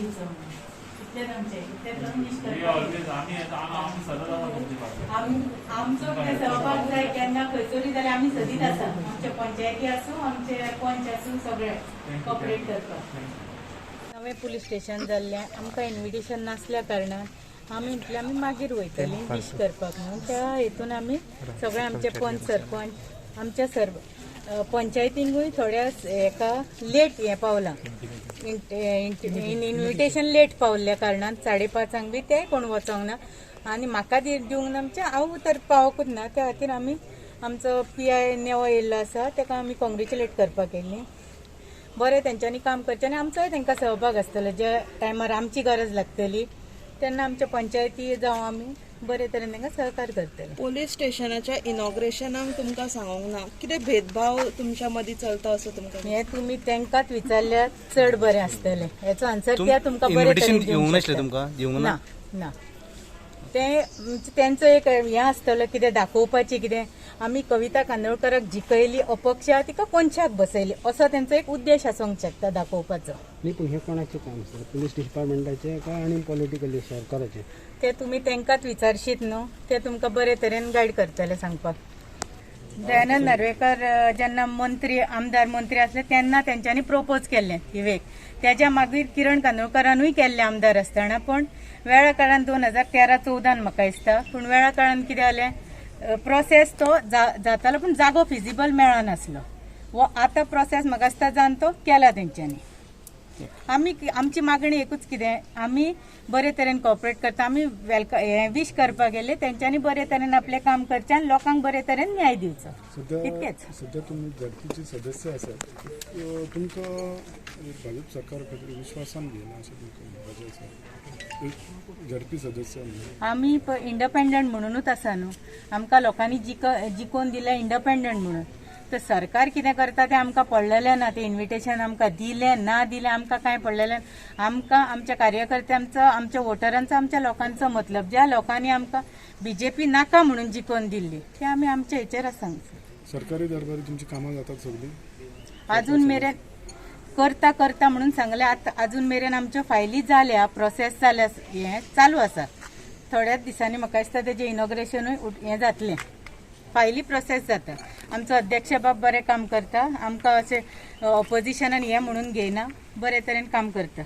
दिवचो म्हणून. इतलेंच आमचें, इतलेंच आमी विश We करपाक. always, आमी आमी सदांच आसा तुमचे फाटल्यान. आमचो कितें सहभाग जाय केन्ना खंयसरूय जाल्यार आमी सदींच आसा. आमचे पंचायती आसूं, आमचे पंच आसूं, सगळे कॉपरेट करपाक. नवें पुलीस स्टेशन जाल्लें, आमकां इन्विटेशन नासल्या कारणान आमी म्हटलें आमी मागीर वयतलीं विश करपाक म्हणून. त्या हेतून आमी सगळे आमचे पंच सरपंच आमच्या सर्व पंचायतींकूय थोड्या हेका लेट हें पावलां, इन्विटेशन लेट पावल्ल्या कारणान 5:30 बी ते कोण वचोंक ना आनी म्हाका दिवंक ना, म्हणजे हांव तर पावकूच ना. त्या खातीर आमी आमचो PI नेवो येयल्लो आसा ताका आमी कॉंग्रेच्युलेट करपाक येयल्लीं. बरें तेंच्यांनी काम करचें आनी आमचोय तांकां सहभाग आसतलो. ज्या टायमार आमची गरज लागतली तेन्ना आमच्या पंचायती जावं आमी बरे तरेन तांकां सहकार करतले. पोलीस स्टेशनाच्या इनॉग्रेशनाक तुमकां सांगोंक ना, कितें भेदभाव तुमच्या मदीं चलता असो तुमकां? हें तुमी तांकांच विचारल्यार चड बरें आसतलें. हेचो आन्सर त्या तुमकां बरे तरेन इन्व्हिटेशन दिवंक येवंक नासलें शकता. तुमकां? दिवंक ना? ना ना, ते तेंचो एक हें आसतलो कितें दाखोवपाचें, कितें आमी कविता कांदोळकराक जिखयली अपक्ष, तिका कोनशाक बसयली, असो तेंचो एक उद्देश आसूंक शकता दाखोवपाचो. न्ही, पूण हें कोणाचें काम आसता? पुलीस डिपार्टमेंटाचें काय आनी पॉलिटिकली सरकाराचें? ते तुमी तांकांच विचारशीत न्हू, ते तुमकां बरे तरेन गायड करतले सांगपाक. दयानंद नार्वेकर जेन्ना मंत्री, आमदार मंत्री आसले तेन्ना तेंच्यांनी प्रोपोज केल्लें विवेक. तेज्या मागीर किरण कांदोळकरानूय केल्लें आमदार आसतना, पूण वेळा काळान 2013-14 म्हाका दिसता, पूण वेळा काळान कितें जालें, प्रोसेस तो जातालो पूण जागो फिजिबल मेळनासलो. वो आतां प्रोसेस म्हाका दिसता जावन तो केला तेंच्यांनी. आमी आमची मागणी एकूच कितें, आमी बरे तरेन कॉपरेट करता, आमी welcome हें विश करपाक गेले तेंच्यांनी बरे तरेन आपलें काम करचें आनी लोकांक बरे तरेन न्याय दिवचो, इतकेंच. सध्या तुमी झडपीचे सदस्य आसात, तुमकां भाजप सरकार खातीर विश्वासान घेयना अशें तुमकां म्हणपाचें आसा? एक झडपी सदस्य म्हणून आमी इंडिपेंडंट म्हणुनूच आसा न्हू, आमकां लोकांनी जिकोवन दिलें इंडिपेंडंट म्हणून. तर सरकार कितें करता तें आमकां पडलेलें ना, तें इन्विटेशन आमकां दिलें ना दिलें आमकां कांय पडलेलें ना. आमकां आमच्या कार्यकर्त्यांचो, आमच्या वोटरांचो, आमच्या लोकांचो मतलब, ज्या लोकांनी आमकां बीजेपी नाका म्हणून जिकोवन दिल्ली ते आमी आमच्या हेचेर आसा. सरकारी दरबारी तुमची कामां जातात सगळीं? अजून मेरेन करता करता म्हणून सांगलें. आतां अजून मेरेन आमच्यो फायली जाल्या, प्रोसेस जाल्या, हें चालू आसा. थोड्याच दिसांनी म्हाका दिसता तेजें इनॉग्रेशनूय हें जातलें, फायली प्रोसेस जाता. आमचो अध्यक्ष बाब बरें काम करता, आमकां अशें ऑपोजिशनान हें म्हणून घेयना, बरे तरेन काम करता.